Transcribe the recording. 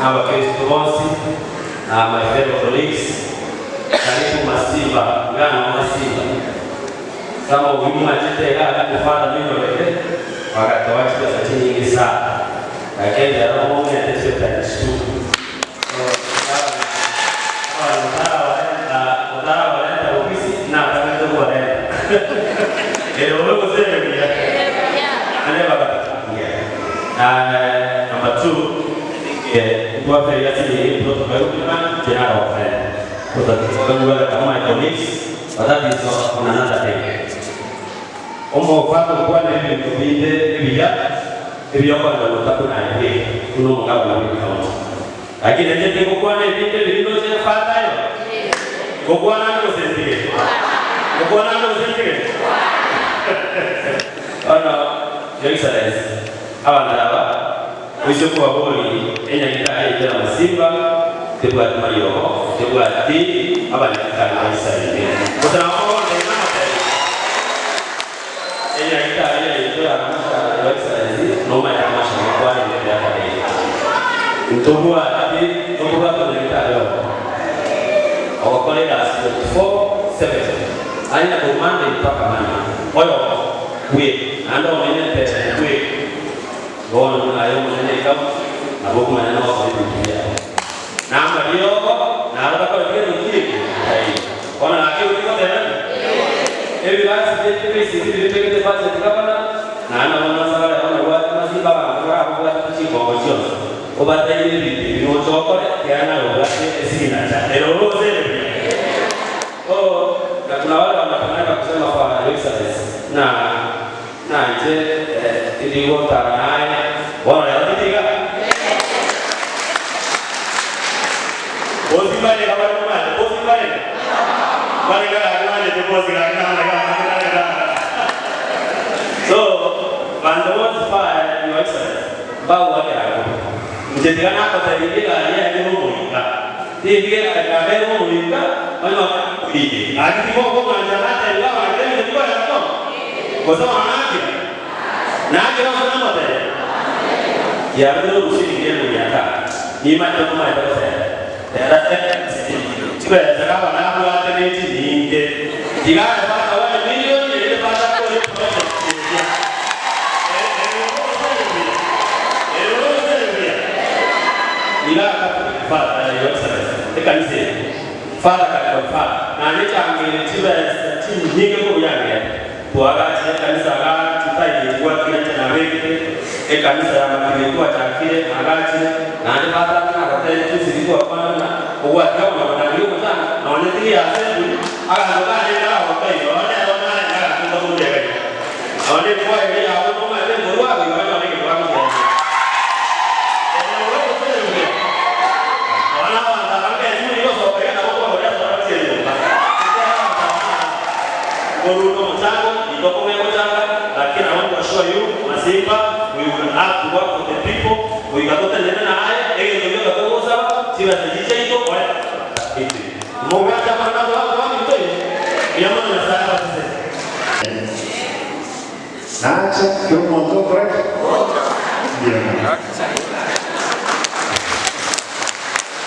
Abakristo bonsi na my fellow colleagues, karibu Masimba, ngana Masimba. Kama umuhimu achitega kufata mimi weke wakati wa pesa nyingi sana. Lakini leo Mungu ateshe tanistu. So, utara waleta ofisi na atakata kuwaleta. Leo wewe useme ya. Ane bakatakia. Number two, kwa feria si protocol general of kama my colleagues, but that is on another day. Omo fato kwa ne bintu binde ebiya ebyokwanda gutaku naye kuno mugabo na county. Lakini nje tikukwana ebintu ebirino kyefatayo. Kukwana ndo sentige. Kukwana ndo sentige. Ono, Your Excellency, abantu aba wiso kuba boli enyagita ejera Masimba tebwati mayoko tebwati abanyagitari baisabire kusana wako enyagita ejera Your Excellency noma yamasha makwani mbele ya kadei ntobwati ntobwati abanyagitari ogokorera 24/7 aina kumande mpaka Monday oyo kwe ando omenyete kwe gono nayo munene kam nabo kumanya no kwa namba lioko na araba kwa kile kile tai ona na kile kiko tena ebi basi tete bisi bisi bisi budget kabana na ana wana sala ona wa masimba kwa kwa chiko chio obataire bibi binochokore kiana obate esina cha ero rose. Oh, na kuna wale wanapenda kusema kwa Your Excellency na nje iligota naye wana yatiga bosi bale habari mali bosi bale bale gara bale te bosi gara na na na. So bando what fa Your Excellency bawo wake hapo nje tigana kwa tabiga ya ni muika tiga ka ka muika wana kuije akiti kwa kwa njana tena wa kile ni kwa ya kwa sababu anake na ake na sana mate ya ndio usiri kile ya ta ni ma to ma to se era chibe zakaba na hapo ate ni nyinge diga pa wa milioni ile pa ta ko ila ka fa yo ekanise fara ka fa na ni changire chibe chinyinge ko yange tuagache kanisa ga tutayi kwa kile cha weke ekanisa ya makire kwa chakire agache na ni bata na kate tusiri kwa pana kwa kwa na na hiyo sana na oneti ya sebu aga ndo ka ni na wa kai one ona na ka ndo ko ya kai one kwa ile ya no ma ile ndo wa kwa na ni kwa kwa Koruno mchango itoko mchango, lakini I want to assure you Masimba, we will have to work with the people. We got to tell na haya ege ndio katokosa chiba tajije ito kwa iti Mungu acha na watu wa mtu ya mwana sana sisi Nacha, que un montón por ahí. Bien.